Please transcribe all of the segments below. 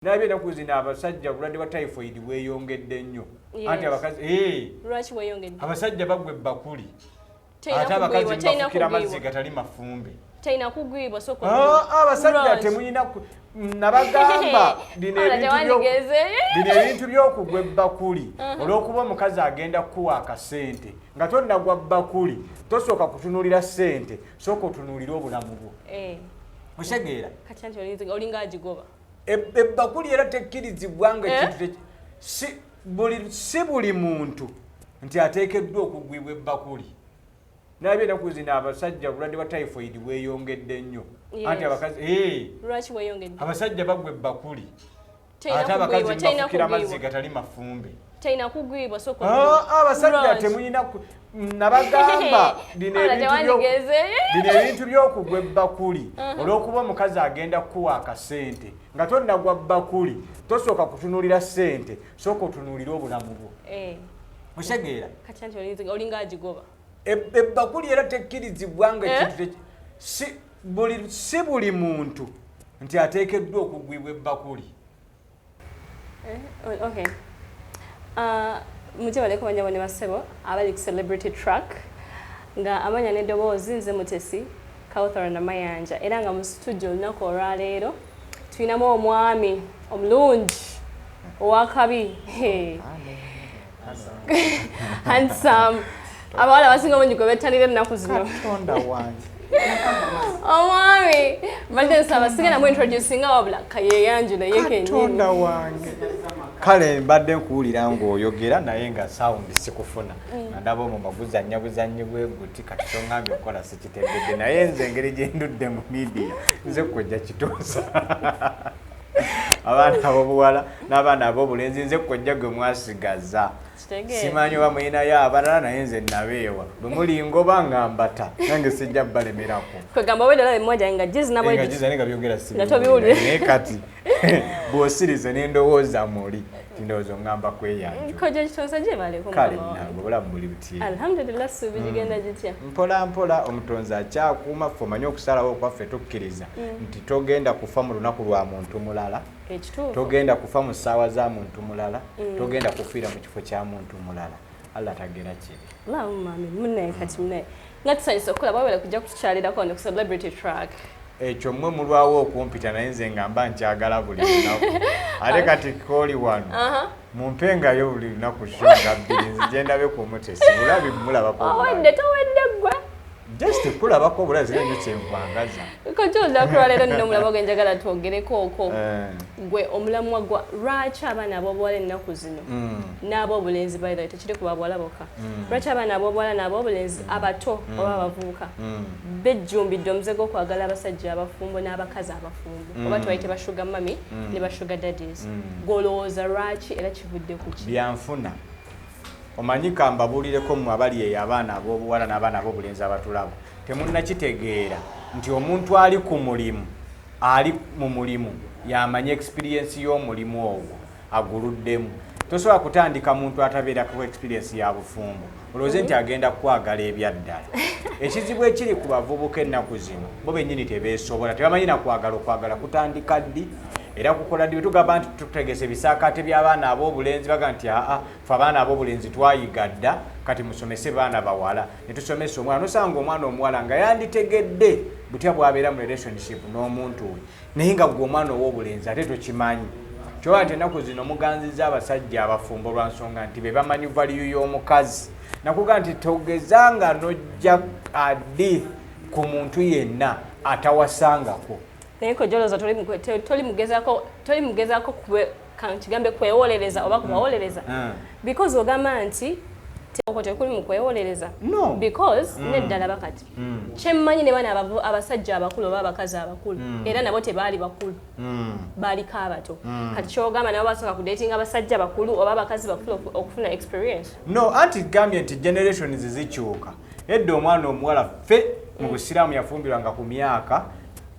Nabye ennaku zino abasajja obulwadde bwa typhoid bweyongedde nnyo. Anti abakazi Lwaki bweyongedde? Abasajja bagwa ebbakuli, Terina ate abakazi kugwibwa, terina mbafukira kugwibwa. amazzi gatali mafumbe. Terina kugwibwa, sooka Ah, abasajja Lwaki? temulina nabagamba bino Wala, ebintu tewandigeze. Bino ebintu by'okugwa ebbakuli, olw'okuba omukazi agenda kukuwa akasente nga tonnagwa bbakuli, tosooka kutunuulira ssente, sooka otunuulire obulamu bwo. Otegeera? Kati anti olinga agigoba. Ebbakuli era tekkirizibwa nga Eh? ekintu si buli muntu nti ateekeddwa okugwibwa ebbakuli. Nabye ennaku zino abasajja obulwadde bwa typhoid bweyongedde nnyo. Anti abakazi Lwaki bweyongedde? Abasajja bagwa ebbakuli, Terina ate abakazi kugwibwa, terina mbafukira kugwibwa. amazzi gatali mafumbe. Terina kugwibwa, sooka Ah, abasajja Lwaki? temulina nabagamba bino Wala, ebintu tewandigeze. bino ebintu by'okugwa ebbakuli, olw'okuba omukazi agenda kukuwa akasente nga tonnagwa bbakuli, tosooka kutunuulira ssente, sooka otunuulire obulamu bwo. Otegeera? Kati anti olinga agigoba. Ebbakuli era tekkirizibwa nga Eh? ekintu si buli muntu nti ateekeddwa okugwibwa ebbakuli. Okay. Mujye baleko banyabo ne basebo abali ku Celebrity Track, nga amanya n'eddoboozi nze Mutesi Kauthar Namayanja, era nga mu studio olunaku olwaleero tulinamu omwami omulungi owakabi, handsome, abawala abasinga obungi gwe bettanira ennaku zino. Katonda wange! Omwami mbadde nsaba sigenda mu introducinga, wabula kayeyanjula ye kennyini. Katonda wange! Kale mbadde nkuwulira ng'oyogera naye nga sound sikufuna, nga ndaba omwo maguzannya buzannyi bwe guti. Kati toŋŋambye okukola sikitegedde, naye nze engeri gye ndudde mu media, nze kojja Kituusa. Abaana ab'obuwala n'abaana ab'obulenzi, nze kojja gwe mwasigaza. Kitegeera. Simanyi oba mulinayo abalala, naye nze nabeewa bwe muli ngoba nga mbata, nange sijja balemerako. Kwegamba obwedda olaba emimwa gyange nga gizina bwe nga giti. Giza naye nga byogera Nga tobiwulira. Naye kati bw'osirize n'endowooza muli tindowooza oŋŋamba kweyanjula. Kojja Kituusa, gyebaleko. Kale Mukama wange. Nange obulamu buli buti? Alhamdulillah, suubi gigenda gitya? Mpola mpola, omutonzi akyakuuma. Ffe omanyi okusalawo okwaffe tukkiriza nti togenda kufa mu lunaku lwa muntu mulala, Ekituufu. togenda kufa mu ssaawa za muntu mulala, togenda kufiira mu kifo kya muntu mulala. Allah tagera kibi. Allahumma amin. Munaye, kati munaye nga tusanyusa okukola bwabera kujja kutukyalirako wano ku Celebrity Track. Ekyo mmwe mulwawo okumpita, naye nze nga mba nkyagala buli lunaku. Ate kati kooli wano, mumpengayo buli lunaku show nga 2, nzije ndabe ku Mutesi bulabi, mulabako obulabi. Owedde towedde ggwe. Just kulabako obulabi, zira nnyo kyenkwagaza. Kojja, olunaku lwaleero nina omulaba gwe njagala twogereko okwo. Gwe omulamwa gwa lwaki abaana ab'obuwala ennaku zino n'ab'obulenzi, by the way tekiri ku babuwala bokka, lwaki abaana ab'obuwala n'ab'obulenzi abato oba abavubuka bejjumbidde omuze gw'okwagala abasajja abafumbo n'abakazi abafumbo, oba tubayite ba sugar mummy ne ba sugar daddies? Gw'olowooza lwaki era kivudde ku ki? Byanfuna. Omanyi, kambabuulireko mmwe abali eyo, abaana ab'obuwala n'abaana ab'obulenzi abatulaba, temunnakitegeera nti omuntu ali ku mulimu, ali mu mulimu yamanya experience y'omulimu ogwo aguluddemu. Tosobola kutandika muntu atabeera ku experience ya bufumbo olowooze nti agenda kukwagala ebyaddala. Ekizibu ekiri ku bavubuka ennaku zino, bo bennyini tebeesobola, tebamanyi nakwagala. Okwagala kutandika ddi era kukola ddi? Bwe tugamba nti tutegese ebisaakaate by'abaana ab'obulenzi, baga nti aa, fe abaana ab'obulenzi twayiga dda, kati musomese baana bawala. Ne tusomesa omwana, nosanga omwana omuwala nga yanditegedde butya bw'abeera mu relationship n'omuntu we, naye nga gwe omwana ow'obulenzi ate tokimanyi. Kyoba nti ennaku zino muganziza abasajja abafumbo lwa nsonga nti be bamanyi value y'omukazi. Nakuga nti togezanga n'ojja adi ku muntu yenna atawasangako. Naye kojja, olowooza toli mugezaako kankigambe kwewolereza oba kubawolereza? Because ogamba nti okwo tekuli mu kwewolereza. No. Because neddala bakati kyemmanyi ne bana abasajja abakulu oba abakazi abakulu, era nabo tebaali bakulu, baaliko abato. Kati kyogamba nabo basooka kudatinga abasajja bakulu oba abakazi bakulu okufuna experience? No, anti gambye nti generations zikyuka. Edda omwana omuwala ffe mu busiraamu yafumbirwanga ku myaka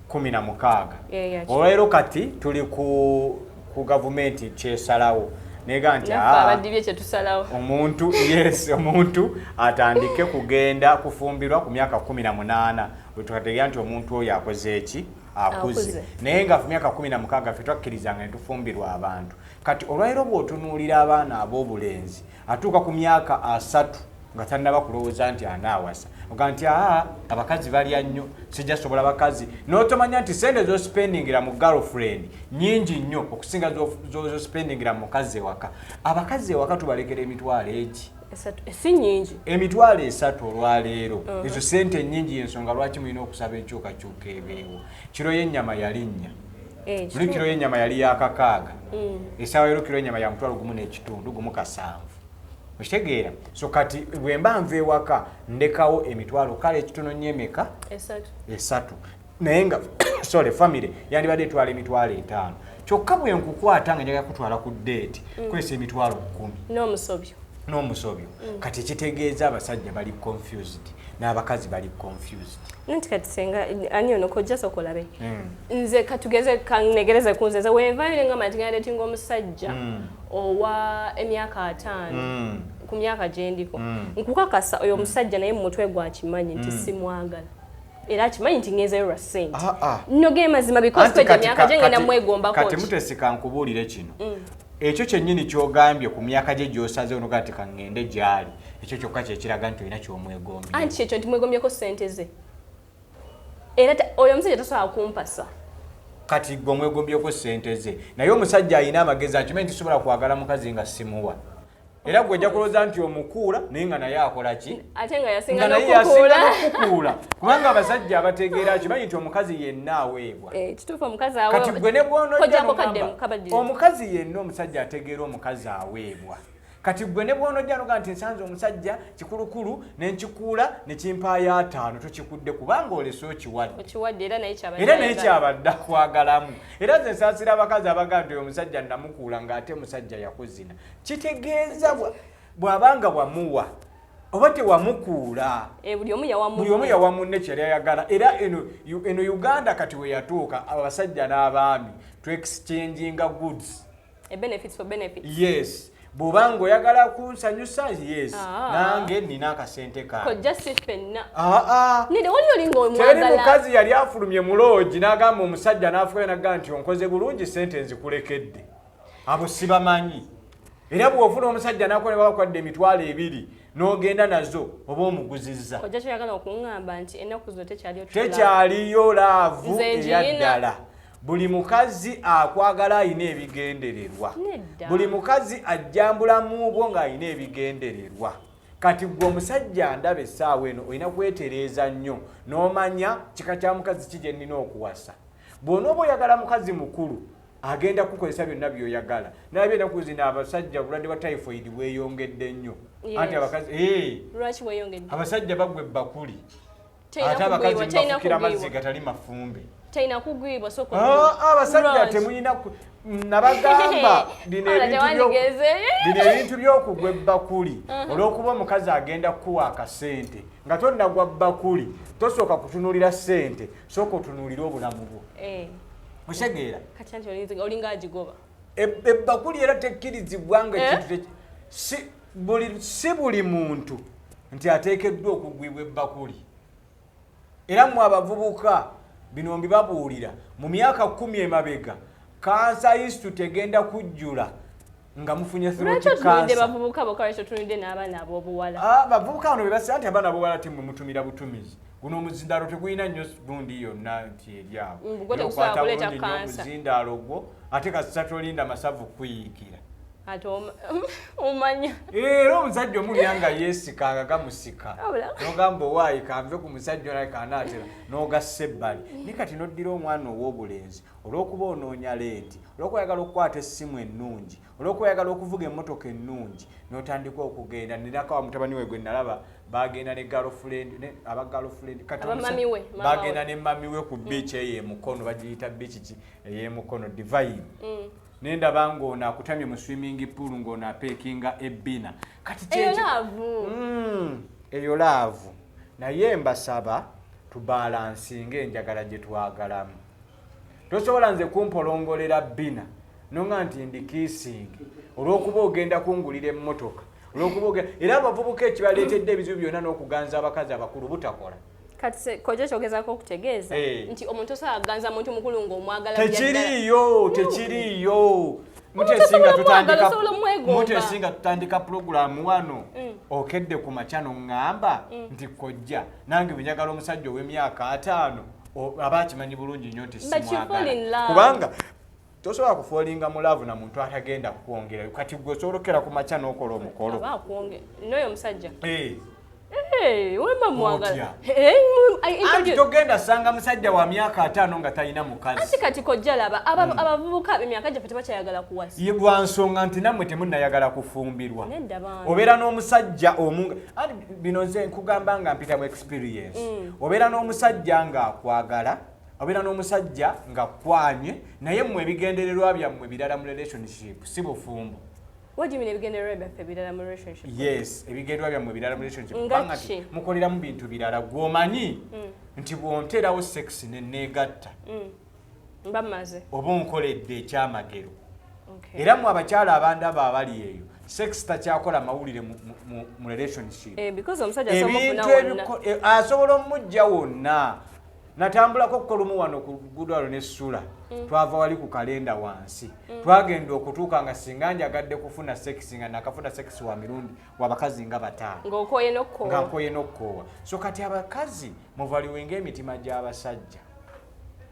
16. Olwaleero kati tuli ku gavumenti kyesalawo nega nti naffe "Ah, abaddibye kyetusalawo." Omuntu, yes, omuntu atandike kugenda kufumbirwa ku myaka 18, wetukategeera nti omuntu oyo akoze eki? Akuze. Naye nga ku myaka 16 ffe twakkirizanga ne tufumbirwa abantu. Kati olwaliro bw'otunuulira abaana ab'obulenzi atuuka ku myaka 30 nga tannaba kulowooza nti anaawasa, oga nti aa abakazi balya nnyo, sijja sobola bakazi. N'otomanya nti sente z'ospendingira mu girlfriend nnyingi nnyo okusinga z'ospendingira mu mukazi ewaka. Abakazi ewaka tubalekera emitwalo egi si nnyingi, emitwalo 3 olwaleero. Ezo sente nnyingi, y'ensonga lwaki mulina okusaba enkyukakyuka ebeewo. Kiro y'ennyama yali 4, buli kiro y'ennyama yali ya 6, essaawa ero kiro y'ennyama ya 1,500, 1,700. Okitegeera? So kati bwe mba nva ewaka ndekawo emitwalo kale ekitono nnyo emeka? 3. Naye nga sorry, family yandibadde etwala emitwalo 5. Kyokka bwe nkukwata nga njagala kutwala ku date, kwesa emitwalo 10. N'omusobyo. N'omusobyo. Kati ekitegeeza abasajja bali confused n'abakazi bali confused. Nti kati senga ani ono kojja sokolabe. Nze katugeze kanegereze ku nze wenvayo ne ngamba nti ngenda datinga omusajja owa emyaka 5 ku myaka gye ndiko. Nkukakasa oyo omusajja naye mu mutwe gwa kimanyi nti simwagala. Era akimanyi nti ngenzeyo lwa ssente. Nno ge mazima because kwe emyaka gye ngenda mwegombako. Kati mutesika nkubuulire kino. Ekyo kyennyini ky'ogambye ku myaka gye gy'osaze onoga nti kaŋŋende gy'ali, ekyo kyokka kyekiraga nti olina ky'omwegombye. Anti kyekyo nti mwegombyeko ssente ze. Era oyo omusajja tasobola kumpasa. Kati gwe omwegombyeko ssente ze, naye omusajja alina amagezi akimanyi nti sobola kwagala mukazi nga simuwa. Era gwe ojja kulowooza nti omukuula naye nga naye akola ki? Ate nga yasinga n'okukuula. Kubanga abasajja abategeera akimanyi nti omukazi yenna aweebwa. Kituufu omukazi aweebwa. Kati gwe ne bw'onojja n'ogamba omukazi yenna omusajja ategeera omukazi aweebwa. Kati gwe ne bw'onojja n'ogamba nti nsanze omusajja kikulukulu ne nkikuula ne kimpaayo 5, tokikudde kubanga olese okiwadde. Okiwadde era naye kyabadde. Era naye kyabadde akwagalamu. Era nze nsaasira abakazi abagamba nti oyo omusajja namukuula ng'ate musajja yakuzina. Kitegeeza bw'abanga wamuwa oba tewamukuula. Buli omu yawa munne. Buli omu yawa munne kye yali ayagala. Era eno Uganda kati we yatuuka abasajja n'abaami tu exchanginga goods. Benefits for benefits. Yes. Bw'obanga oyagala kunsanyusa, yes. Nange nina akasente kange. Kojja si ffenna. Nedda wali olinga omwagala. Teri mukazi yali afulumye mu loogi n'agamba omusajja n'afukayo n'agamba nti onkoze bulungi ssente nzikulekedde. Abo sibamanyi. Era bw'ofuna omusajja n'akola ne bakwadde emitwalo 2 n'ogenda nazo oba omuguzizza. Kojja kyoyagala okuŋŋamba nti ennaku zino tekyaliyo tekyaliyo laavu eyaddala. Buli mukazi akwagala alina ebigendererwa. Buli mukazi ajjambulamu bwo ng'alina ebigendererwa. Kati gwe omusajja ndaba essaawa eno olina kwetereeza nnyo n'omanya kika kya mukazi ki gye nnina okuwasa. Bw'onooba oyagala mukazi mukulu agenda kukozesa byonna by'oyagala. Naye ennaku zino abasajja obulwadde bwa typhoid bweyongedde nnyo. Anti abakazi lwaki bweyongedde? Abasajja bagwa ebbakuli. Ate abakazi bafukira amazzi gatali mafumbe. Talina kugwibwa soko. Abasajja temulina nabagamba bino ebintu by'okugwa ebbakuli. Olw'okuba omukazi agenda kukuwa akasente nga tonnagwa bbakuli, tosooka kutunuulira ssente, sooka otunuulire obulamu bwo. Otegeera? Kati anti olinga agigoba. Ebbakuli era tekkirizibwa nga ekintu si buli muntu nti ateekeddwa okugwibwa ebbakuli. Era mmwe abavubuka bino mbibabuulira, mu myaka 10 emabega Cancer Institute egenda kujjula nga mufunye throat cancer. Bavubuka bokka lwaki otunudde n'abaana ab'obuwala? Abavubuka bano be basi anti abaana ab'obuwala timwe mutumira butumizi. Guno omuzindaalo tegulina nnyo gundi yonna nti eri awo. Gwo tegusobola kuleeta kansa. Omuzindaalo gwo ate kasita tolinda masavu kuyiikira. Ate omanya. Era omusajja omulya nga yeesika nga gamusika. N'ogamba owaayi kanve ku musajja onaye kanaatera n'ogassa ebbali. Naye kati n'oddira omwana ow'obulenzi olw'okuba onoonya leeti, olw'okuba oyagala okukwata essimu ennungi, olw'okuba oyagala okuvuga emmotoka ennungi, n'otandika okugenda. Ninako wa mutabani we gwe nalaba bagenda ne girlfriend, ne aba girlfriend, kati bagenda ne mami we ku beach eyo e Mukono, bagiyita beach ki ey'e Mukono, Divine. Nendaba ng'ono akutamye mu swimming pool ng'ono apeekinga ebbina. Kati eyo laavu. Eyo laavu. Naye mbasaba tubalansinge enjagala gye twagalamu. Tosobola nze kumpolongolera bbina nonga nti ndi kiisingi olw'okuba ogenda kungulira emmotoka, olw'okuba era abavubuka ekibaleetedde ebizibu byonna n'okuganza abakazi abakulu butakola. Kati kojja kyogezaako okutegeeza nti omuntu osobola kuganza muntu mukulu ng'omwagala. Tekiriiyo, tekiriiyo. Mutesinga tutandika pulogulaamu wano, okedde ku makya noŋŋamba nti kojja nange bwe omusajja ow'emyaka 50 aba akimanyi bulungi nnyo nti simwagala, kubanga tosobola kufallinga mu love na muntu atagenda kukwongera. Kati gwe osobola okukera ku makya n'okola omukolo. N'oyo omusajja wema mwagala. Anti togenda sanga musajja wa myaka 50 nga talina mukazi. Anti kati kojja laba abavubuka emyaka gyaffe tebakyayagala kuwasa. Ye lwa nsonga nti nammwe temunnayagala kufumbirwa. Obeera n'omusajja omu, anti bino nze nkugamba nga mpita mu experience. Obeera n'omusajja ng'akwagala, obeera n'omusajja nga kwanye, naye mmwe ebigendererwa byammwe birala mu relationship, si bufumbo. What do you mean ebigendererwa byaffe birala mu relationship? Yes, ebigendererwa byammwe birala mu relationship. Kubanga mukoleramu bintu birala. Gw'omanyi nti bw'onteerawo sex ne neegatta, mba mmaze, oba onkoledde ekyamagero. Era mu abakyala abandaba abali eyo, sex takyakola mawulire mu relationship. Because omusajja asobola asobola omujja wonna. Natambulako kolumu wano ku luguudo ne Sula. Twava wali ku kalenda wansi. Twagenda okutuuka nga singa njagadde kufuna sex nga nakafuna sex wa mirundi wabakazi nga 5. Ng'okoye n'okkoowa. Nga nkoye n'okkoowa. So kati abakazi muvaluwenga emitima gy'abasajja.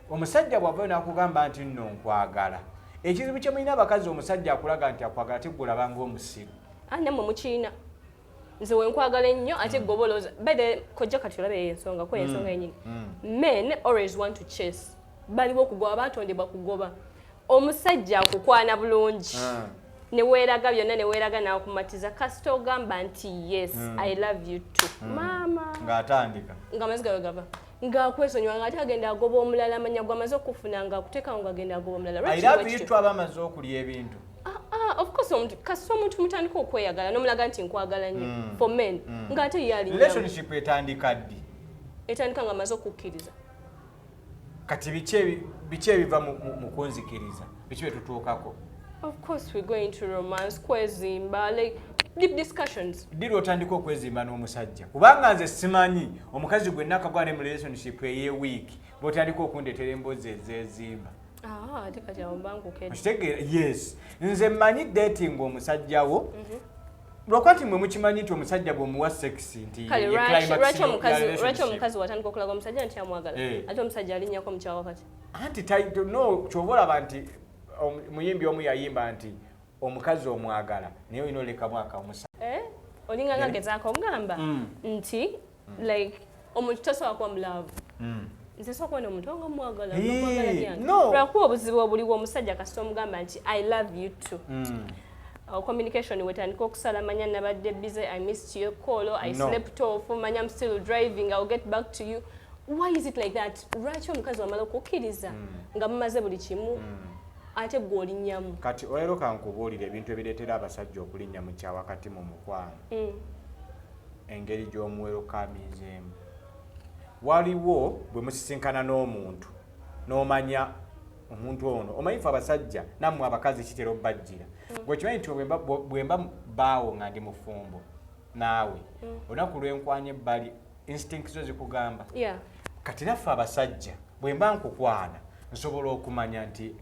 Omusajja bw'ava n'akugamba nti nno nkwagala. Ekizibu kye mulina abakazi, omusajja akulaga nti akwagala teggulaba ng'omusiru. Nammwe mukiina. Nze wenkwagala ennyo ate gwe olowooza. By the kojja kati olabe ensonga ko ensonga yennyini. Men always want to chase. Baliwo okugoba, batondebwa kugoba. Omusajja akukwana bulungi. Ne weeraga byonna, ne weeraga n'akumatiza, kasita ogamba nti yes, I love you too. Maama. Ng'atandika. Ng'amaziga we gava. Ng'akwesonyiwa ng'ate agenda agoba omulala, amanya gw'amaze okufuna ng'akuteekawo ng'agenda agoba omulala. I love you too aba amaze okulya ebintu. Of course omuntu kasita omuntu mutandika okweyagala n'omulaga nti nkwagala nnyo for men ng'ate ye ali Relationship etandika ddi? Etandika ng'amaze okukkiriza. Kati biki ebiva mu kunzikiriza? Biki bye tutuukako? Of course we go into romance, kwezimba, like deep discussions. Ddi lw'otandika okwezimba n'omusajja? Kubanga nze simanyi omukazi gwe nakagwa ne mu relationship ey'ewiiki bw'otandika okundeetera emboozi ezeezimba. Ate kati awo mba nkukedde. Okitegeera? Yes. Nze mmanyi dating omusajja wo. Lwakuba nti mmwe mukimanyi nti omusajja bw'omuwa sex nti Kale ye lwaki climax lwaki ya omukazi lwaki relationship. omukazi watandika okulaga omusajja nti amwagala ate omusajja alinnyako mukyawa kati? Anti no, ky'oba olaba nti muyimbi omu yayimba nti omukazi omwagala naye olina olekamu akamusa. Olinga nga gezaako okugamba nti like omuntu tosobola kuba mu love. Nze sobola kubona omuntu nga mwagala, nga mwagala byange. No. Lwakuba obuzibu obuliwo, omusajja kasita omugamba nti I love you too. Communication wetandika okusala, manya nabadde busy, I missed your call, I No. slept off, manya I'm still driving, I'll get back to you. Why is it like that? Lwaki omukazi wamala okukkiriza nga mumaze buli kimu ate gwe olinnyamu? Kati olero kankubuulira ebintu ebireetera abasajja okulinnya mu kyawakati mu mukwano. Engeri gy'omuwelcominzeemu. Waliwo bwe musisinkana n'omuntu n'omanya omuntu ono, omanyi ffe abasajja nammwe abakazi kitera obbajjira. Gwe kimanyi nti bwe mba bbaawo nga ndi mufumbo naawe, olunaku lwenkwanya ebbali instinct zo zikugamba. Kati naffe abasajja bwe mba nkukwana nsobola okumanya nti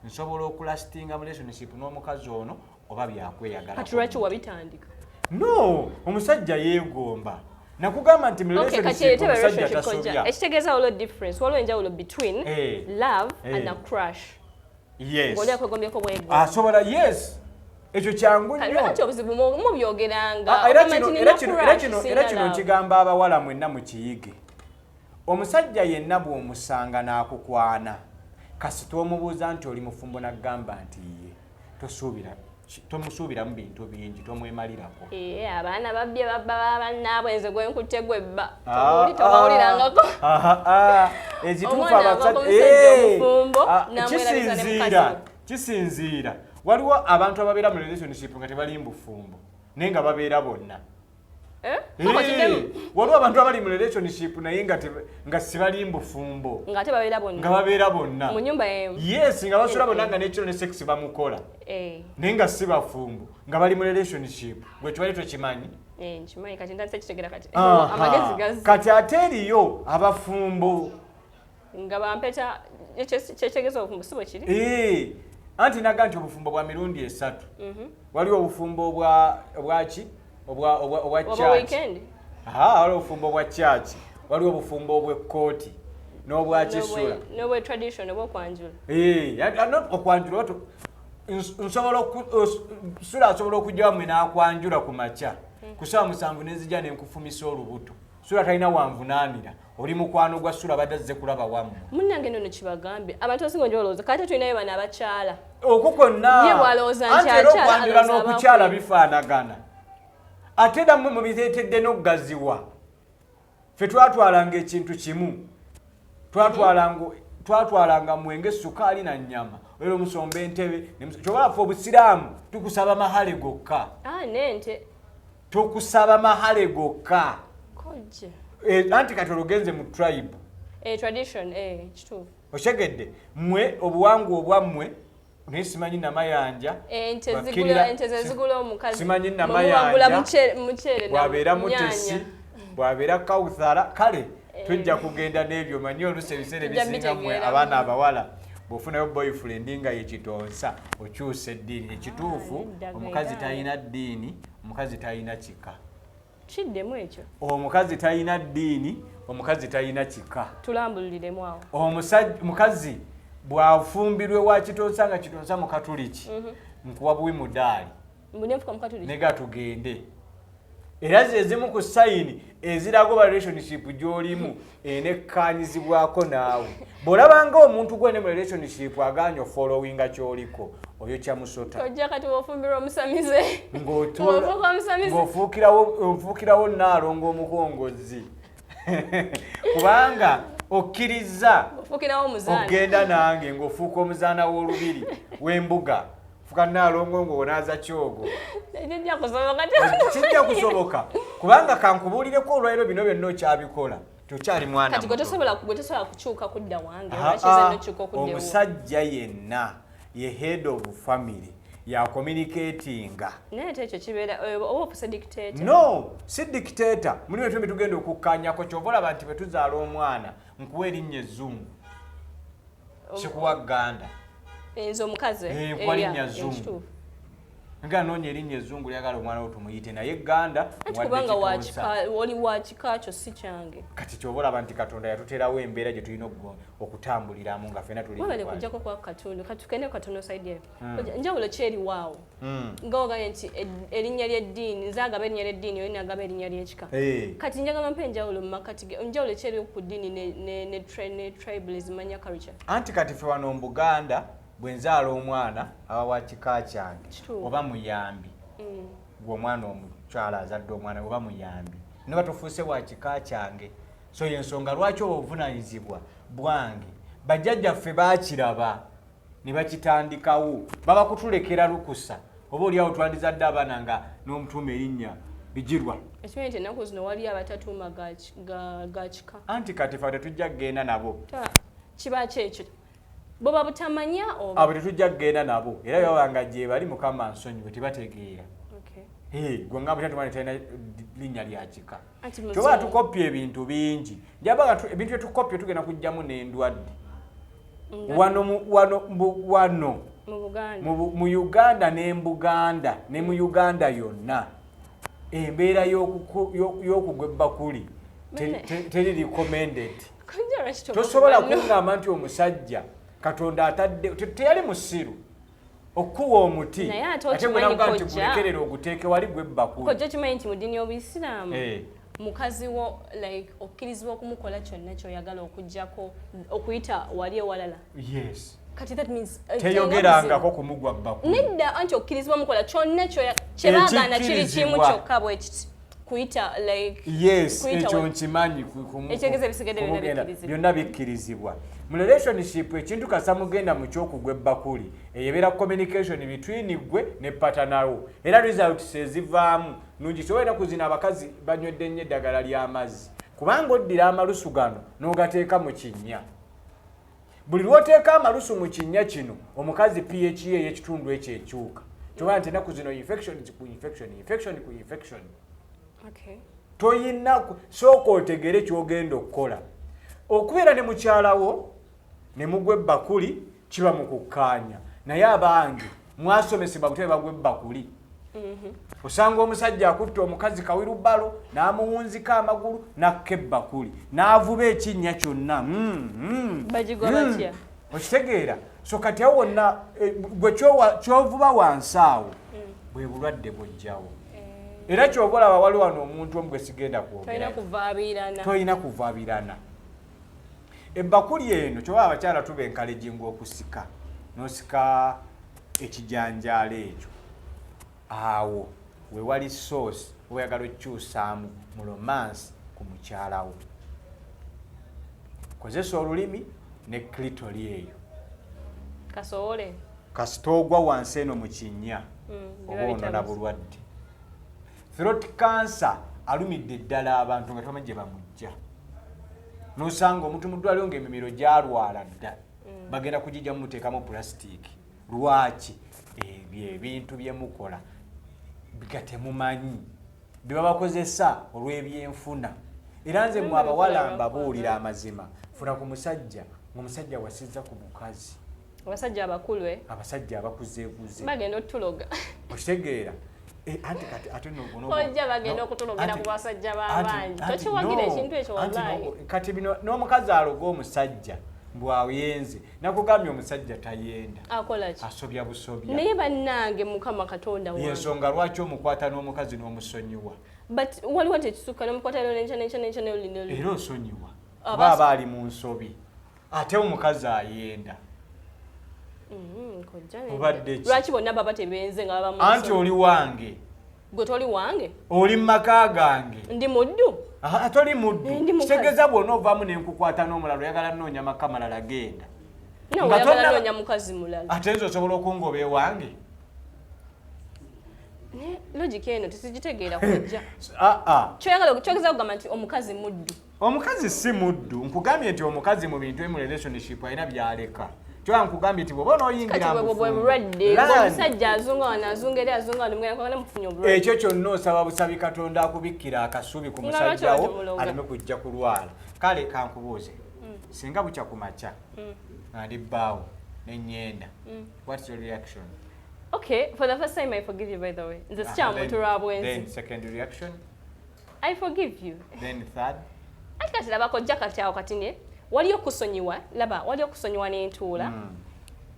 nsobola okulastinga mu relationship n'omukazi ono oba byakweyagala. Kati lwaki wabitandika? No, omusajja yeegomba. Nakugamba nti mu Okay, kati relationship eretebe omusajja relationship kojja. tasobya. Ekitegeeza waliwo difference, waliwo enjawulo between love and a crush. Yes. Ng'oli akwegombyeko bwegomba. Asobola, yes. Ekyo kyangu nnyo. Lwaki obuzibu mubyogeranga? Ah, era Ogamba kino nti era nina kino crush, era kino era sirina kino love. nkigamba abawala mwenna mukiyige. Omusajja yenna bw'omusanga n'akukwana, kasita omubuuza nti oli mufumbo n'agamba nti ye, tosuubira tomusuubiramu bintu bingi, tomwemalirako. Abaana babbye babba bannaabwe, nze gwe nkutte gwe bba. Ah, Tobawulirangako. ah, ekituufu Omwana ava ku abasajja musajja omufumbo, ah, n'amwerabiza ne mukazi kisinziira we. Kisinziira. Waliwo abantu ababeera mu relationship nga tebali mu bufumbo naye nga babeera bonna. Eh? Koko kiddemu. Waliwo abantu abali mu relationship naye nga sibali mu bufumbo. Ng'ate babeera bonna. Nga babeera bonna. Mu nnyumba emu. Yes, nga basula bonna nga n'ekiro ne sex bamukola. Naye nga si bafumbo, nga bali mu relationship. Gwe kiwali tokimanyi. Nkimanyi kati ntandise kitegera kati. Aha. Amagezi gazze. Kati ate eriyo abafumbo nga bampeta kyekyegeza obufumbo si bwe kiri? Anti naga nti obufumbo bwa mirundi esatu. Waliwo obufumbo obwaki obwa Oba church. weekend? Aha, waliwo obufumbo bwa church, waliwo obufumbo obw'ekkooti n'obwakisula. N'obwe tradition obw'okwanjula. Okwanjula nsobola Sula asobola okujja wammwe n'akwanjula ku makya ku ssaawa 7 nenzija nenkufumisa olubuto. Sula talina wanvunaanira, oli mukwano gwa Sula badde azze kulaba wammwe. Munnange nno kibagambye abantu abasinga onjolowooza kati tulinayo bano abakyala. Okwo kwonna Ye bw'alowooza nti anti era akyala, okwanjula alowooza n'okukyala abaakulu. bifaanagana. Ate era mmwe mubireetedde n'okugaziwa. Ffe twatwalanga ekintu kimu, twatwalanga mwenge, sukaali na nnyama, era omusomba entebe, ky'oba ffe obusiraamu tukusaba mahale gokka. N'ente. Tukusaba mahale gokka. Kojja. Anti kati olugenze mu tribe. Tradition, kituufu. Otegedde mmwe obuwangwa obwammwe, naye simanyi Namayanja. Ente Bakkirira zigula, ente ze zigula omukazi. Simanyi Mwe Namayanja. mubagula muceere na Bw'abeera nnyaanya. Mutesi, bw'abeera Kauthara, kale tujja kugenda n'ebyo. Manyi oluusi ebiseera Tujja ebisinga mmwe bitegeera. abaana abawala bw'ofunayo boyfriend nga ye kitonsa okyusa eddiini. Ekituufu, Nedda, omukazi gaidaayo. talina ddiini, omukazi talina kika. Kiddemu ekyo. Omukazi talina ddiini, omukazi talina kika. Tulambuliremu awo. Omukazi bw'afumbirwe wa kitonsa nga kitonsa mukatuliki, nkuwa buwi mudaali. Mbu nenfuka mukatuliki. Nega tugende. Era ze zimu ku sayini eziraga oba relationship gy'olimu enekkaanyizibwako naawe. Bw'olabanga omuntu gwene mu relationship agaanye ofollowinga ky'oliko, oyo kyamusota. Ojja kati bw'ofumbirwa omusamize. Bw'ofuuka omusamize. Ng'ofuukirawo nnaalongo omukongozzi. Kubanga okkiriza Ofuukirawo omuzaana. Ogenda nange ng'ofuuka omuzaana w'olubiri w'embuga. Fuka nnaalongo ng'onaaza kyogo. Kijja kusoboka. Kijja kusoboka. Kubanga kankubuulireko olwaliro bino byonna okyabikola. Tokyali mwana Kati muto. gwe tosobola kukyuka kudda wange, lwaki nze nnokyuka okudda ewuwo? Omusajja yenna ye head of family, ya communicatinga. Naye ate ekyo kibeera, oba ofuuse dictator. No, si dictator. Mulimu ebintu tugenda okukkaanyako, ky'ova olaba nti bwe tuzaala omwana nkuwa erinnya ezzungu. Sikuwa Gganda. Nze omukazi. Nkuwa linnya zzungu. Kituufu. Nga noonya erinnya ezzungu lyagala omwana wo tumuyite, naye Gganda Anti wadde kubanga kitonsa. oli wa kika kyo si kyange. Kati ky'oba olaba nti Katonda yatuteerawo embeera gye tulina okutambuliramu nga ffenna tuli Webale mu kujjako kwa katundu, kati tugende katono side eyo. Njawulo ki eriwo awo? Nga ogambye nti erinnya ly'eddiini, nze agaba erinnya ly'eddiini, oli n'agaba erinnya ly'ekika. Kati njagala mpe enjawulo mu makkati ge, enjawulo ki eriwo ku ddiini ne tribalism, manya culture? Anti kati ffe wano mu Buganda bwe nzaala omwana aba wa kika kyange oba muyambi. Gwe omwana omukyala azadde omwana oba muyambi, noba tofuuse wa kika kyange. So y'ensonga lwaki obuvunaanyizibwa bwange. Bajjajjaffe baakiraba ne bakitandikawo, baba kutulekera lukusa oba oliawo twandizadde abaana nga n'omutuuma erinnya Bigirwa. Ekimanyi nti ennaku zino waliyo abatatuuma ga kika. Anti kati ffe tetujja kugenda nabo. Kiba ki ekyo? Bo babutamanya oba? Abo tetujja kugenda nabo, era baba nga gye bali Mukama nsonyiwe, tebategeera. Gwe nga bwe tumanyi talina linnya lya kika. Anti muze- Kyoba tukoppya ebintu bingi. Njabaga ebintu bye tukoppya tugenda kuggyamu n'endwadde. Wano mu, wano, mbu, wano. Mu Buganda. Mu bu-, mu Uganda ne mu Buganda, ne mu Uganda yonna. Embeera y'okugwa ebbakuli Bane. teri recommended. Kojja lwaki toba Tosobola kubanno? kungamba nti omusajja Katonda atadde, teyali musiru okuwa omuti. Naye ate Ate gwe okimanyi nakuga nti kojja. gulekerere oguteeke wali gwe ebbakuli. Kojja okimanyi nti mu ddiini y'Obuyisiraamu, mukazi wo, okkirizibwa okumukola kyonna ky'oyagala okuggyako okuyita wali ewalala. Yes. Kati that means, Teyogerangako kumugwa bbakuli. Nedda, anti okkirizibwa mukola kyonna kye baagaana kiri kimu Ekikkirizibwa. kyokka bwe kiti. Kuyita, like, Yes, kuyita ekyo wa- nkimanyi, Ekitegeeza ebisigadde byonna kumugenda. bikkirizibwa. Byonna bikkirizibwa. Mu relationship ekintu kasa mugenda mu ky'okugwa ebbakuli, eyo ebeera communication between gwe ne partner wo. Era results ezivaamu nnungi. Kyoba ennaku zino abakazi banywedde nnyo eddagala ly'amazzi, kubanga oddira amalusu gano n'ogateeka mu kinnya. Buli lw'oteeka amalusu mu kinnya kino, omukazi pH ye ey'ekitundu ekyo ekyuka. Kyoba nti ennaku zino infection ku infection, infection ku infection. Toyina sooka otegere ky'ogenda okukola. Okubeera ne mukyalawo ne mugwa ebbakuli kiba mu kukkaanya, naye abange mwasomesebwa butebe bagwa ebbakuli. Osanga omusajja akutte omukazi kawirubalo n'amuwunzika amagulu n'akka ebbakuli n'avuba ekinnya kyonna. Bagigwa batya? Okitegeera? So kati awo wonna gwe kyovuba wansi awo bwe bulwadde bw'ojjawo. Era ky'oba olaba waliwo wano omuntu omu gwe sigenda kwogera. Tolina kuvaabirana. Kuvaabirana. Ebbakuli eno kyoba abakyala tuba enkalejinga okusika n'osika ekijanjaalo ekyo. Awo we wali sauce oyagala okukyusaamu mu romance ku mukyalawo. Kozesa olulimi ne clitoris eyo. Kasowole. Kasita ogwa wansi eno mu kinnya oba onona bulwadde. Throat cancer alumidde ddala abantu nga tebamanyi gye bamujja. N'osanga omuntu mu ddwaliro ng'emimiro gyalwala dda. Bagenda kugijjamu muteekamu pulasitika. Lwaki? Ebyo ebintu bye mukola nga temumanyi bye babakozesa olw'ebyenfuna. Era nze mmwe abawala mbabuulira amazima, funa ku musajja ng'omusajja wasizza ku mukazi. Abasajja abakulu Abasajja abakuzeekuze. Bagenda otuloga. Okitegeera? Anti kati ate Ojja bagenda okutulogera ku basajja b'abangi. Tokiwagira ekintu ekyo wallahi. Kati bino n'omukazi aloga omusajja mbwayenze. Nakugambye omusajja tayenda. Akola ki? Asobya busobya. Naye bannange Mukama Katonda wange. Yensonga lwaki omukwata n'omukazi n'omusonyiwa. But waliwo tekisukka n'omukwata n'enkya. Era osonyiwa. Kuba aba ali mu nsobi. Ate omukazi ayenda. Obadde ki? Lwaki bonna baba tebenze nga baba mu Anti oli wange. Gwe toli wange? Oli mu maka gange. Ndi muddu? Toli muddu. Kitegeeza bw'ona ovaamu ne nkukwata n'omulala oyagala nnoonya maka malala genda. Oyagala nnoonya mukazi mulala. Ate nze osobola okungoba ewange? Logic eno tesigitegeera kujja. Kyogeza kugamba nti omukazi muddu. Omukazi si muddu. Nkugambye nti omukazi mu bintu emu relationship alina by'aleka. Kyoba nkugambye nti bw'oba onooyingira mu bufumbo. Omusajja azunga wano azunga eri azunga wano mugenda kwagala mufunye obulwadde. Ekyo kyonna osaba busabi Katonda akubikkira akasubi ku musajja wo aleme kujja kulwala. Kale kankubuuze. Singa bukya ku makya nga ndi bbaawo ne nnyenda. What's your reaction? Okay, for the first time I forgive you, by the way. Nze sikyamuntu lwa bwenzi. Then second reaction? I forgive you. Then third? Ati kati laba kojja kati awo kati ne waliyo okusonyiwa, laba waliyo okusonyiwa n'entuula.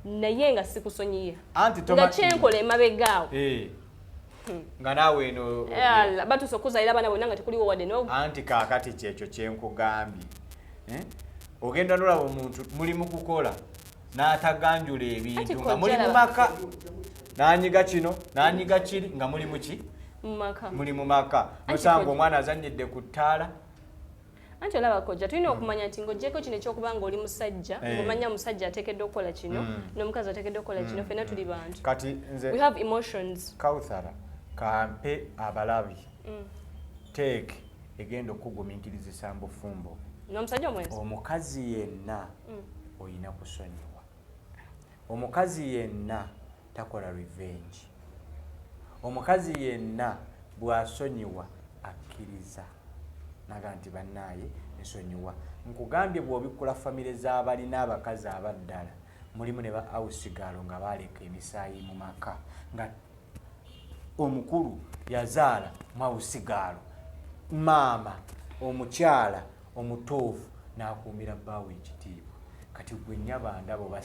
Naye nga sikusonyiye. Nga kyenkola emabega awo. Nga naawe eno batuuse okuzaalira abaana bonna nga tekuliwo wadde no. Anti kaakati kyekyo kyenkugambye. Ogenda n'olaba omuntu muli mu kukola n'ataganjula ebintu nga muli mu maka. N'anyiga kino, n'anyiga kiri nga muli mu ki? Mu maka. Muli mu maka. Nosanga omwana azannyidde ku ttaala. Anti olaba kojja tulina okumanya nti ng'oggyeko kino ekyokuba ng'oli musajja, ng'omanya omusajja ateekeddwa okukola kino, n'omukazi ateekeddwa okukola kino, ffenna tuli bantu. Kati nze we have emotions. Kauthara kampe abalabi. Teeke egenda okugumiikirizisa mu bufumbo. N'omusajja omwenzi? Omukazi yenna olina kusonyiwa. Omukazi yenna takola revenge. Omukazi yenna bw'asonyiwa akkiriza. Naga nti bannaaye nsonyiwa. Nkugambye bw'obikkula famire z'abalina abakazi abaddala mulimu ne ba awusigaalo nga baaleka emisaayi mu maka nga omukulu yazaala mu awusigaalo maama omukyala omutuufu n'akuumira bbaawe ekitiibwa. Kati gwe nnyaba ndaba oba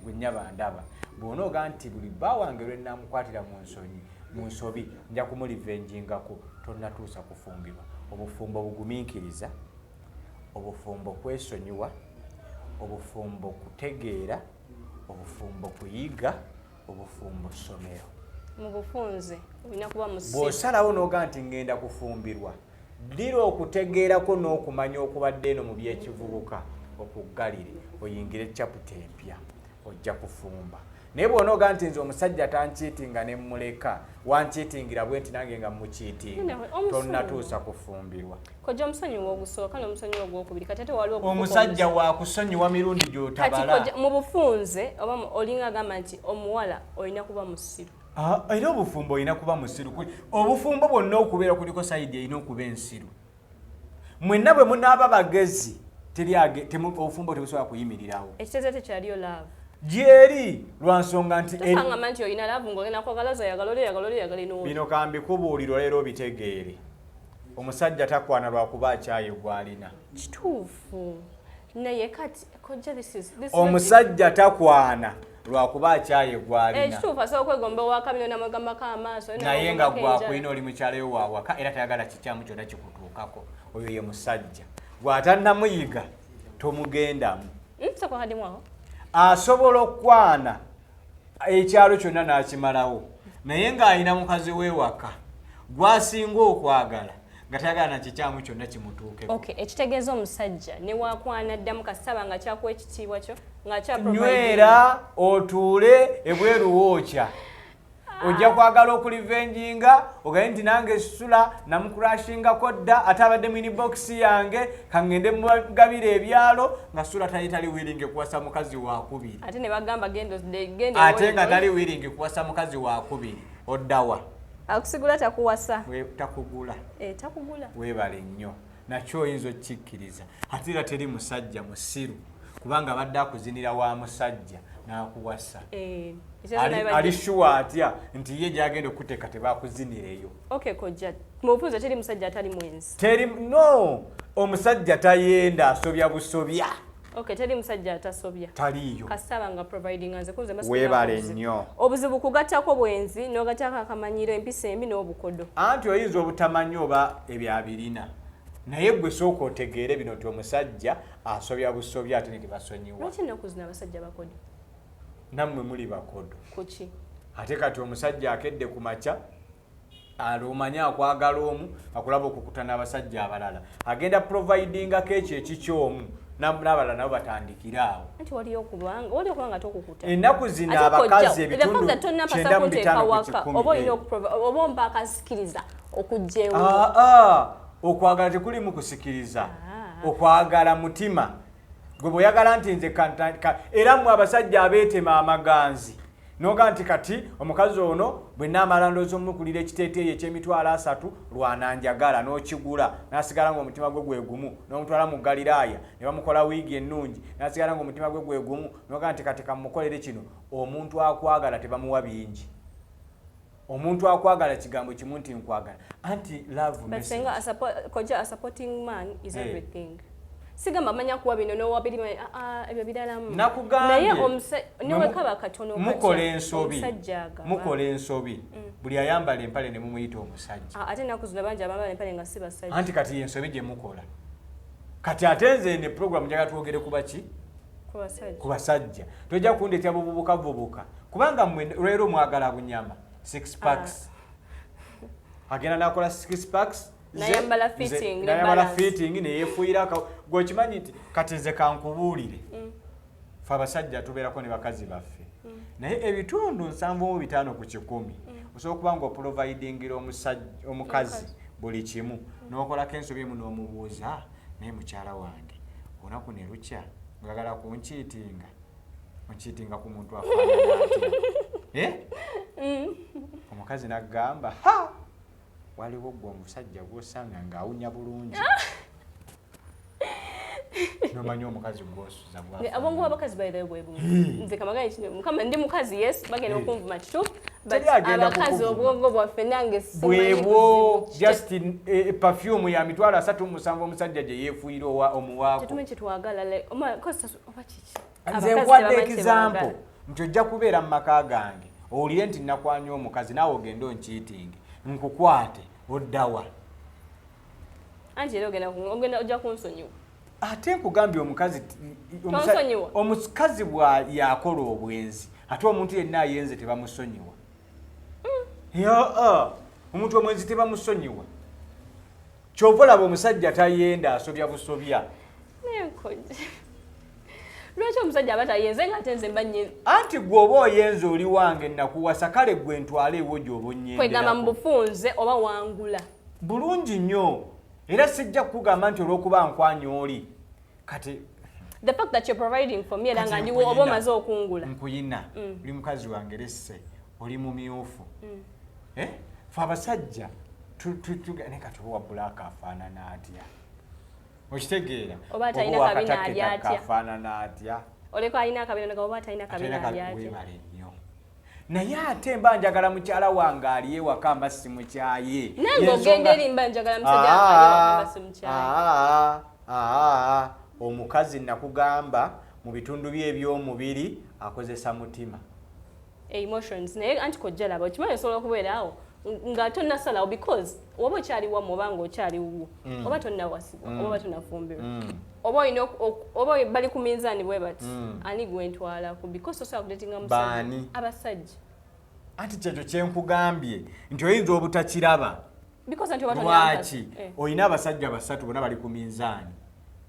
gwe nnyaba ndaba bw'onooga nti buli bba wange lwe nnaamukwatira mu nsobi nja kumulivenjingako tonnatuusa kufumbirwa. Obufumbo bugumiikiriza, obufumbo kwesonyiwa, obufumbo kutegeera, obufumbo kuyiga, obufumbo ssomero. Mu bufunze olina kuba musiru. Bw'osalawo n'oga nti ngenda kufumbirwa, ddira okutegeerako n'okumanya okubadde eno mu by'ekivubuka okuggalire oyingire chapter empya ojja kufumba. Naye bw'onooga nti nze omusajja tankiitinga ne mmuleka, wankiitingira bwe nti nange nga mmukiitinga, tonnatuusa kufumbirwa. Kojja omusonyiwa ogusooka n'omusonyiwa ogwokubiri, kati ate waliwo omusajja wakusonyiwa mirundi gy'otabala. Kati kojja mu bufunze oba olinga agamba nti omuwala olina kuba musiru. Ah, era obufumbo olina kuba musiru. Obufumbo bwonna okubeera kuliko side erina okuba ensiru. Mwenna bwe munaaba bagezi, obufumbo tebusobola kuyimirirawo. Ekitegeeza tekyaliyo love. Gyeri, lwa nsonga nti Tosangamba nti olina love ng'ogenda kwagala oyagala oli, oyagala oli, oyagala n'oli. Bino kambikubuulira leero obitegeere. Omusajja takwana lwakuba akyaye gw'alina. Kituufu, naye kati kojja, this is Omusajja takwana lwakuba akyaye gw'alina. Ekituufu, asobola okwegomba owakabino namwegambako amaaso. Naye nga gwakulina oli mukyalo yo wawaka, era tayagala kikyamu kyonna kikutuukako. Oyo ye musajja. Bw'atannamuyiga, tomugendamu. Sokwakadimu awo. Asobola okukwana ekyalo kyonna n'akimalawo, naye ng'alina mukazi we waka gwasinga okwagala, nga tayagala na kikyamu kyonna kimutuukeko. Okay, ekitegeeza omusajja ne wakwana ddamu kasaba nga kyakuwa ekitiibwa kyo nga kya Nywera otuule ebweru wookya, ojja kwagala okulivenjinga, ogaye nti nange sula namukurashingako dda, ate abadde mu inbox yange, kaŋŋende mugabira ebyalo, nga sula tali tali willing kuwasa mukazi wakubiri. Ate ne bagamba genda genda. Ate nga tali willing kuwasa mukazi wakubiri, oddawa? Akusigula takuwasa. Takugula. Eh, takugula. Weebale nnyo. Nakyo oyinza okkikkiriza. Ate era teri musajja musiru, kubanga abadde akuzinira wa musajja n'akuwasa. Eh, ekitegeeza naye Ali sure atya nti ye gyagenda okuteeka tebakuzinireyo? Okay kojja, mu bufunze teri musajja atali mwenzi. Teri, no, omusajja tayenda, asobya busobya. Okay, teri musajja atasobya. Taliiyo. Kasaba nga providing, nze kunze mba Weebale obuzibu. nnyo. Obuzibu kugattako bwenzi, n'ogattako akamanyiro, empisa embi n'obukodo. Anti oyinza obutamanyi oba ebyabirina, naye gwe sooka otegeere bino nti omusajja asobya busobya, ate ne tebasonyiwa. Lwaki ennaku zino abasajja bakodo? Nammwe muli bakodo. Kuki? Ate kati omusajja akedde ku makya alomanye akwagala omu, akulaba okukuta n'abasajja abalala, agenda providingako ekyo ekikyomu, n'abalala nabo batandikire awo. Anti waliyo okubanga, waliyo okubanga tokukuta. Ennaku zino Ate abakazi kojja, ebitundu the fact that tonnapasa 95 kunteeka ku waka, kikumi, oba olina oba ompa akasikiriza okujja ewo. Ah, ah, okwagala tekulimu kusikiriza. Ah. Okwagala mutima gwe. Bw'oyagala nti nze era mmwe abasajja abeetema amaganzi, noga nti kati omukazi ono bwe naamala ndooza omukulira ekiteeteeyi eky'emitwalo 30 lwananjagala, n'okigula, n'asigala ng'omutima gwe gwe gumu, n'omutwala mu Galiraaya ne bamukola wiigi ennungi, n'asigala ng'omutima gwe gwe gumu, noga nti kati kamukolere kino. Omuntu akwagala tebamuwa bingi. Omuntu akwagala kigambo kimu nti nkwagala. Anti love But message. senga kojja, a supporting man is Hey. everything. Sigamba manya kuwa bino n'owa biri, ah, ah, ebyo biralamu. Nakugambye. Naye newekaba katono katya, Mukola ensobi. omusajja agaba. Mukola ensobi. Buli ayambala empale ne mumuyita omusajja. Ah, ate ennaku zino bangi abambala empale nga si basajja. Anti kati yensobi gye mukola. Kati ate nze ne program njagala twogere ku baki? Ku basajja. Ku basajja. Tojja kundeetera buvubuka kubanga mmwe leero mwagala bunyama, six packs. Agenda n'akola six packs Nayambala fitting ne nayambala balance. fitting neyefuuyira. Gwe okimanyi nti kati nze kankubuulire, fe abasajja tubeerako ne bakazi baffe, naye ebitundu 75 osobola okuba nga oprovidingira omukazi buli kimu, n'okolako ensobi emu n'omubuuza, naye mukyala wange, olunaku ne lukya oyagala kunkiitinga, onkiitinga ku muntu afaanana atya? Eh? Omukazi n'agamba, ha, waliwo gwe omusajja gw'osanga ng'awunya bulungi, nomanya omukazi gwosuza. Abongo abakazi by the way bwe bumu. Nze kamagani kino mukama ndi mukazi, yes, bagenda okunvuma, kituufu, but Teri agenda abakazi kukuvuma. obwongo bwaffe nange simanyi Bwebwo. buzibu. Just perfume ya 37,000 omusajja gye yeefuuyira owa omuwaako. Tetumanyi kyetwagala, like, oba kiki. Nze Abakazi nkwadde tebamanyi kye example baagala. nti ojja kubeera mu maka gange owulire nti nakwanya omukazi, naawe ogende onkiitinge nkukwate, oddawa? Anti era ogenda ojja kunsonyiwa. Ate nkugambye omukazi Tonsonyiwa. Omukazi bwa yakola obwenzi, ate omuntu yenna ayenze tebamusonyiwa. Yaa, omuntu omwenzi tebamusonyiwa. Kyova olaba omusajja tayenda, asobya busobya. Naye nkojja, lwaki omusajja aba tayenze nga ate nze mba nye? Anti gwe oba oyenze oli wange, nakuwasa, kale gwe ntwale ewo gy'oba Kwegamba mu onyenderaku. bufunze oba wangula. Bulungi nnyo, era sijja kukugamba nti olw'okuba nkwanya oli kati. The fact that you're providing for me, era Kati nga ndiwo oba nkuyina. omaze okungula. Nkuyina, oli mukazi wange, lesse Oli mumyufu. Eh? Fe abasajja naye kati oba wa black afaanana atya? Okitegeera? Oba atalina Oba kabina wakatakketaka ali atya? afaanana atya? Oleko alina akabina nga oba atalina Atalina kabina kabi- ali atya? Weebale nnyo. Naye ate mba njagala mukyala wange ali ewaka mba simukyaye. Nange ogenda eri mba njagala musajja wange ali ewaka mba simukyaye. Aa, omukazi nakugamba mu bitundu bye eby'omubiri akozesa mutima. Emotions. Naye anti kojja laba, okimanyi osobola okubeera awo nga tonnasalawo, because oba okyali wammwe oba nga okyali wuwo, oba tonnawasibwa, oba tonnafumbirwa, oba olina oba bali ku minzaani bwe bati, ani gwentwalako? Because tosobola kudatinga musajja. Baani? Abasajja. Anti kyekyo kyenkugambye nti oyinza obutakiraba. Because anti oba Lwaki? Eh, Olina abasajja basatu, bonna bali ku minzaani.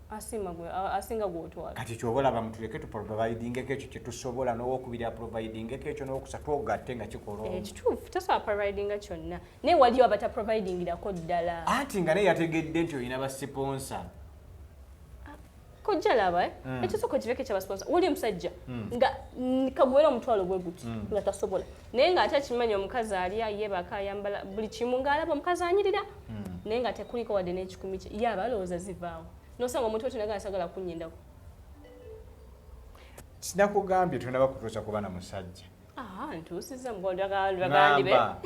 Asinga gwotwala. Kati kyoba olaba, mutuleke tuprovidingeko ekyo kyetusobola, n'owokubiri aprovidingeko ekyo, n'owokusatu ogatte nga kikola omu. Eh, kituufu, tosobola providinga kyonna, naye waliyo abataprovidingirako ddala. Anti nga naye yategedde nti olina basiponsa. Kojja laba, eh? Ekisooka okiveko ekyabasponsa, wali omusajja nga kaguwera omutwalo gwe guti nga tasobola, naye ng'ate akimanyi omukazi alya, yeebaka, ayambala buli kimu, ng'alaba omukazi anyirira, naye nga tekuliko wadde n'ekikumi kye. Ye aba alowooza zivaawo, nosanga omuntu wetunaga asagala kunyindako. Sinakugambye tonaba kutuusa kuba na musajja. Ah, ntuusiza mugwandibe. Ngamba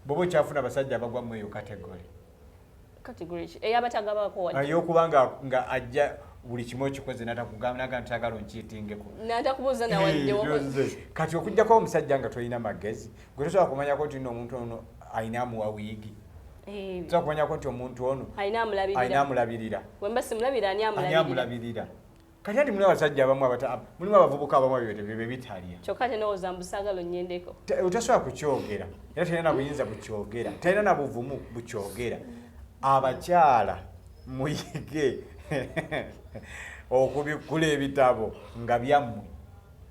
bw'oba okyafuna abasajja abagwa mu eyo category. Category ki? Eyabatagabako wadde? Ey'okuba nga ajja buli kimu okikoze natakugamba naga nti agala onkiitingeko. Natakubuuza nawadde. Hey, kati okugjako omusajja nga tolina magezi, gwe tosobola kumanyako nti nno omuntu ono alina amuwa wiigi, tosobola kumanyako nti omuntu ono alina alina amulabirira. Amulabirira. Wemba simulabira, ani Ani amulabirira? Amulabirira. Kati ati mulimu abasajja abamu mulimu abavubuka abamu ebyo bye bitalya. Kyokka ate nowooza mbusaagala onnyendeko. Otasobola kukyogera, era talina na buyinza bukyogera, talina na buvumu bukyogera. Abakyala muyige okubikkula ebitabo nga byammwe.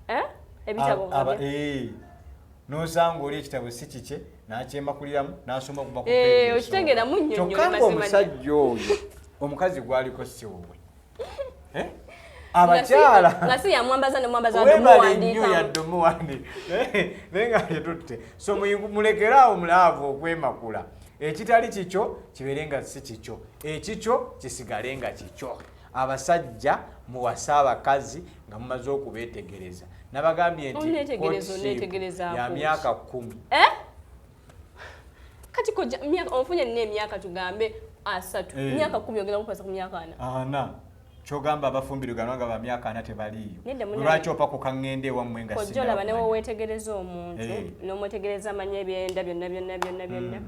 Eh? Ebitabo Eh, nosanga oli ekitabo si kikye n'akyemakuliramu n'asoma okuva ku Eh, page esooka. okitegeera, munnyonnyola Kyokka mazima ng'omusajja oyo omukazi gwaliko si wuwe. Eh? Abakyala nga si yamwambaza nemwambaza. Webale nnyo, yadde omuwandiika naye nga yetutte. So mulekeraawo mulaavu okwemakula. Ekitali kikyo kibeere nga si kikyo, ekikyo kisigale nga kikyo. Abasajja muwase abakazi nga mumaze okubeetegereza. Nabagambye nti Oneetegereza, courtship oneetegereza ya ako. myaka 10. Eh? Kati kojja onfunye nina emyaka tugambe 30. Eh. Myaka 10 ogenda kukwasa ku myaka 40. 40. Kyogamba abafumbiriganwa nga ba myaka 40 tebaliiyo? Nedda, munange. Lwaki opakuka ŋŋenda ewammwe nga Kojja olaba, sinnakumanya? newe weetegereza omuntu, Eh. n'omwetegereza amanya ebyenda byonna byonna byonna byonna,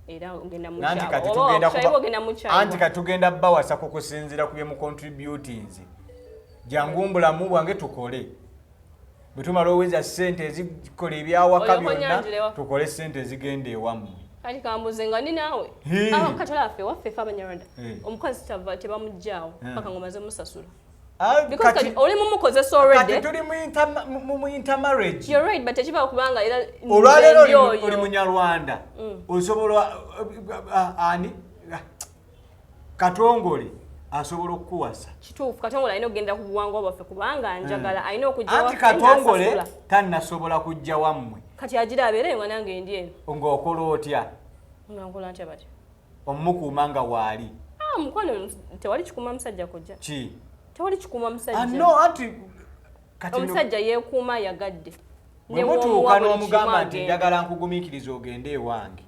era ogenda Nanti kati mukyawa. tugenda Oba ogenda mukyawa. Anti kati tugenda bawasa ku kusinziira ku bye mucontributinze. Jangu mbulamu bwange tukole, bwe tumala oweza ssente ezikola ebyawaka Oyo byonna, konyanjire tukole ssente ezigenda ewammwe. Kati kambuze nga ndi naawe. Hee. Ah, kati olaba ffe waffe ffe Abanyarwanda, Eh. omukazi tava tebamuggyaawo Eh. paka ng'omaze musasula. Ah, Because kati oli mumukozesa kati already. tuli mu intermarriage. You're right, but tekiba kubanga era Olwaleero nze ndi oyo. oli munyarwanda, osobola ani Katongole asobola okukuwasa. Kituufu, Katongole alina okugenda ku buwangwa bwaffe kubanga njagala alina okujja Anti waffe Katongole n'asasula. tannasobola kujja wammwe. Kati agira abeereyo nga nange ndi eno. Ng'okola otya? Nga nkola ntya batya? Omukuuma nga waali. Ah, mukwano, tewali kikuuma musajja kojja. Ki? Tewali kikuuma Ah, musajja. no, anti kati Omusajja yeekuuma ayagadde. Bwe Ne mutuuka w'omuwa buli n'omugamba kimu nti agenda. njagala nkugumiikiriza ogende ewange,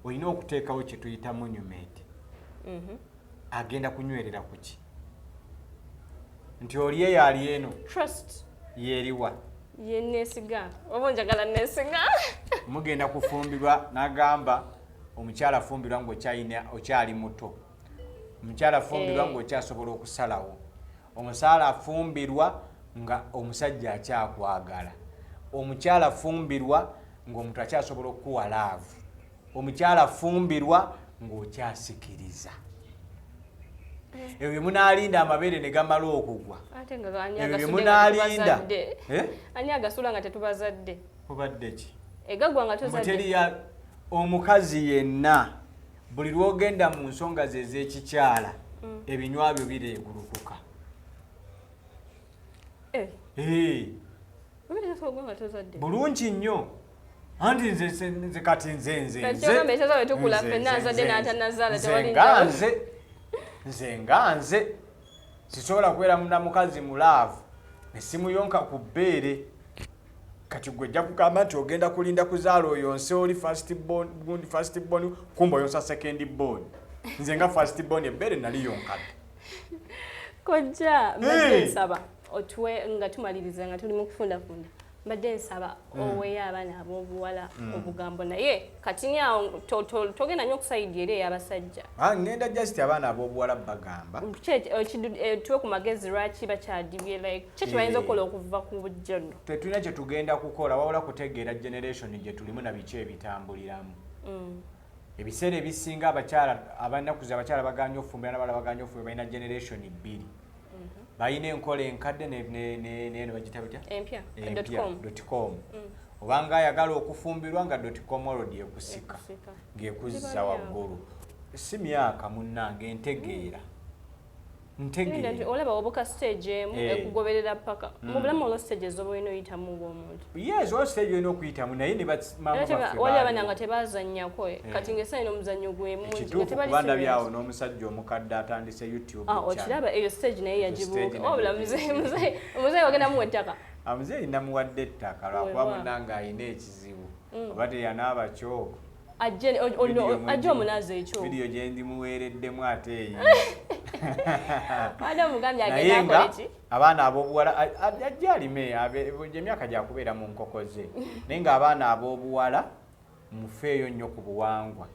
olina okuteekawo kye tuyita monument. Agenda kunywerera ku ki? Nti oli eyo ali eno. Trust. Yeeriwa? Ye neesiga, oba njagala neesiga. Mugenda kufumbirwa, n'agamba omukyala afumbirwa ng'okyali muto, omukyala afumbirwa Eh. ng'okyasobola okusalawo, omukyala afumbirwa nga omusajja akyakwagala, omukyala afumbirwa ng'omuntu akyasobola okukuwa love, omukyala afumbirwa ng'okyasikiriza. Ebyo bye munaalinda amabeere ne gamala okugwa. Ate nga ani Ebyo bye agasudde nga munaalinda. tetubazadde? Eh? Ani agasula nga tetubazadde? Kubadde ki? Egaggwa nga tozadde. Muteri omukazi yenna buli lwogenda mu nsonga ze ez'ekikyala, ebinywa byo bireegulukuka. Eh, Eh, obeera tosobola nga tozadde. Bulungi nnyo. Anti nze kati nze nze nga nze sisobola kubeera na mukazi mu love ne simuyonka ku bbeere. Kati gwe ojja kugamba nti ogenda kulinda kuzaala oyonse oli first born, gundi first born, kumbe oyonsa second born. Nze nga first born ebbeere naliyonka dda. Kojja, mbadde nsaba otuwe nga tumaliriza nga tuli mu kufundafunda, mbadde nsaba oweeyo abaana ab'obuwala obugambo, naye kati awo togenda nnyo okusayidi eri ey'abasajja. Ngenda just abaana ab'obuwala bagamba tuwe ku magezi lwaki bakyadibye, like ki kyebayinza okukola okuva ku bujja nno. Tetulina kye tugenda kukola wabula kutegeera generation gye tulimu na biki ebitambuliramu. Ebiseera ebisinga abakyala abanakuzi abakyala baganye ofumbira n'abalala baganye ofumbira balina generation bbiri. Balina enkola enkadde ne bagita batya? Empya. .com. Obanga ayagala okufumbirwa nga .com already ekusika ng'ekuzza waggulu. Si myaka munnange ntegeera. Ntegeera. Olaba obuka stage emu ekugoberera paka. Mu bulamu olwo stage z'oba olina oyitamu ng'omuntu. Yes, olwo stage olina okuyitamu naye ne maama baffe. Wali abaana nga tebazannyako kati ng'esaana n'omuzannyo gwe mungi nga tebali. Kuba ndabye awo n'omusajja omukadde atandise YouTube. Okiraba eyo stage naye yagibuuka. Wabula muzeeyi wagenda muwa ettaka. Muzeeyi namuwadde ettaka lwakuba munnange alina ekizibu. Oba teyanaaba kyoko. Ajje omunaaza ekyo. Vidiyo gye ndimuweereddemu ate eyo. Naye nga abaana ab'obuwala ajje alime emyaka gyakubeera mu nkoko ze, naye nga abaana ab'obuwala mufeeyo nnyo ku buwangwa.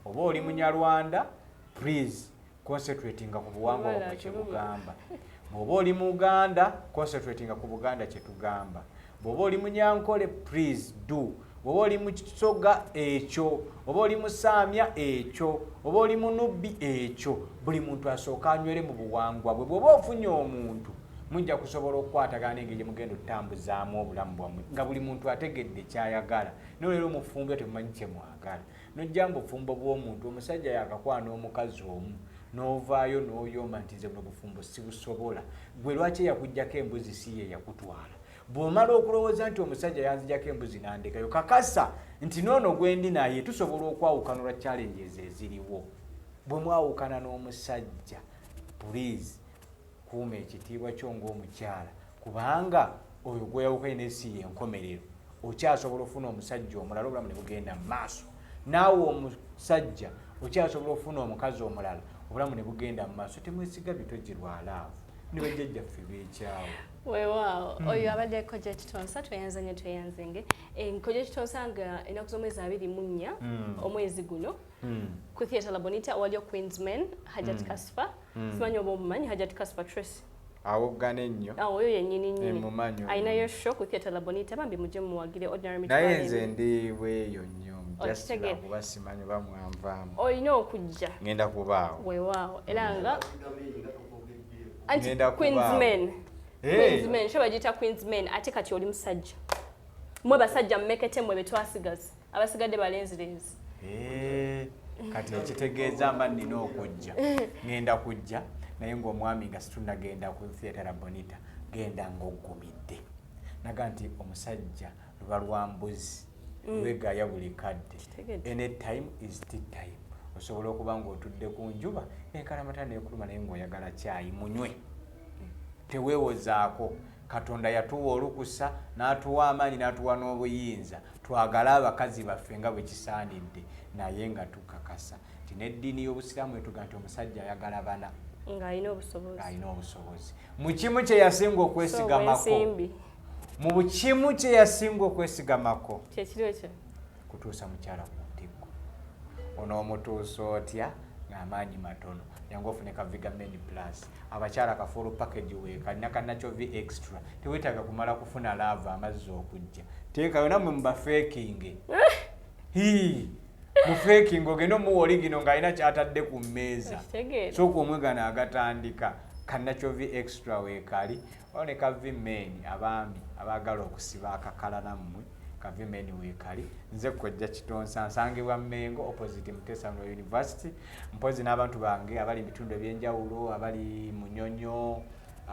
Oba oli Munyarwanda, please concentratinga ku buwangwa bwaffe kye bugamba. Bw'oba oli Muganda, concentratinga ku Buganda kye tugamba. Bw'oba oli Munyankole, please do. Oba oli Musoga ekyo, oba oli Musaamya ekyo, oba oli Munubbi ekyo, buli muntu asooka anywere mu buwangwa bwe. Bw'oba ofunye omuntu mujja kusobola okukwatagana n'engeri gye mugenda okutambuzaamu obulamu bwammwe nga buli muntu ategedde ky'ayagala. Naye leero mufumbe temumanyi kye mwagala. Nojja mu bufumbo bw'omuntu, omusajja yakakwana omukazi omu, n'ovaayo n'oyomba nti nze buno bufumbo sibusobola. Gwe lwaki eyakuggyako embuzi si ye yakutwala? Bw'omala okulowooza nti omusajja yanzijjako embuzi n'andekayo, kakasa nti n'ono gwe ndi naye tusobola okwawukana olwa challenges eziriwo. Bwe mwawukana n'omusajja, please kuuma ekitiibwa kyo ng'omukyala, kubanga oyo gweyawukanye naye si yenkomerero. Okyasobola okufuna omusajja omulala obulamu ne bugenda mu maaso. Naawe omusajja okyasobola okufuna omukazi omulala obulamu ne bugenda mu maaso. Temwesiga bitogi lwa love, ne bajjajjaffe beekyawo. Weewaawo, oyo abadde Kojja Kitonsa, tweyanza nnyo, tweyanzenge. Kojja Kitonsa nga ennaku z'omwezi 24 omwezi guno ku Theatre La Bonita waliyo Queensmen Hajat Kasfa. Simanyi oba omumanyi Hajat Kasfa Tracy. Awoggana ennyo. Oyo yennyini nnyini. Mumanyi. Alinayo show ku Theatre La Bonita, bambi mujje mumuwagire ordinary. Naye nze ndi bweyo nnyo just lwakuba simanyi oba mwanvaamu. Olina okujja. Ngenda kubaawo. Weewaawo, era nga anti Queensmen. Queensmen, show bagiyita Queensmen, ate kati oli musajja. Mwe basajja mmekete mwe betwasigaza. Abasigadde balenzirenzi. Kati ekitegeeza mba nnina okujja. Ngenda kujja naye ng'omwami nga situnagenda ku Theatre La Bonita, genda ng'oggumidde. Naga nti omusajja luba lwa mbuzi lwegaya buli kadde. Any time is tea time. Osobola okuba ng'otudde ku njuba enkalamata neekuluma naye ng'oyagala kyayi munywe. Teweewozaako. Katonda yatuwa olukusa n'atuwa amaanyi n'atuwa n'obuyinza twagale abakazi baffe nga bwe kisaanidde, naye nga tukakasa nti n'eddiini y'Obusiraamu etuga nti omusajja ayagala bana ng'alina obusobozi. Ng'alina obusobozi. Mu kimu kye yasinga okwesigamako, mu kimu kye yasinga okwesigamako kyekiri ekyo kutuusa mukyala ku ntikko. Onoomutuusa otya ng'amaanyi matono? Jangu ofune ka Viga Men Plus. Abakyala ka full package weekalina ka Natural V Extra. Teweetaaga kumala kufuna love amazzi okujja. Teekayo nammwe mubafeekinge. Mufeekinge ogende omuwa oligino ng'alina ky'atadde ku mmeeza. Sooka omwegana agatandika. Ka Natural V Extra weekali. Waliwo ne ka V Men abaami abaagala okusiba akakala nammwe. Ka V Men weekali. Nze Kojja Kitonsa nsangibwa Mmengo opposite Muteesa University. Mpozi n'abantu bange abali mu bitundu ebyenjawulo, abali Munyonyo,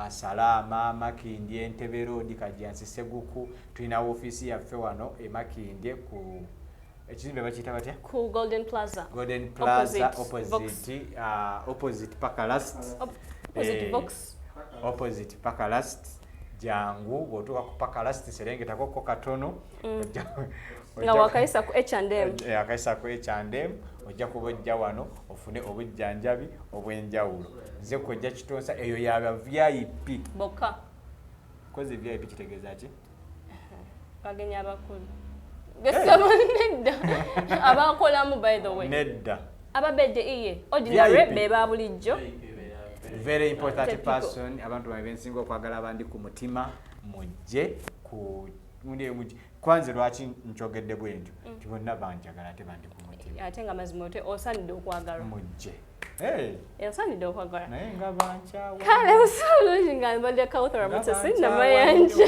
Salaama, Makindye, Entebbe Road, Kajjansi, Seguku. Tulina woofiisi yaffe wano e Makindye ku ekizimbe bakiyita batya? Ku Golden Plaza. Golden Plaza. Opposite. Opposite, opposite Pakalast. Opposite Vox. Opposite Pakalast. Jangu, bw'otuuka ku Pakalast serengetakoko katono. Nga wakayisa ku H&M. Akayisa ku H&M, ojja kuba ojja wano ofune obujjanjabi obw'enjawulo. Nze kojja Kitonsa, eyo yaba VIP. Bokka. Kozi VIP kitegeeza ki? Bagenyi abakulu. Gesaba nedda, abakolamu, by the way. Nedda. Ababedde iye ordinary. VIP. Be ba bulijjo. Very important Typical. person. Abantu bange bensinga okwagala, abandi ku mutima, mujje ku mundi mujje. Kwanze lwaki nkyogedde bwe ntyo? Ti bonna banjagala ate bandi ku mutima. Ate nga mazima ote osaanidde okwagalwa. Mujje. Hey, Osaanidde okwagalwa. naye nga bankyawa. Kale busa bulungi nga mbadde Kauthara Nga Mutesi bankyawa. Namayanja.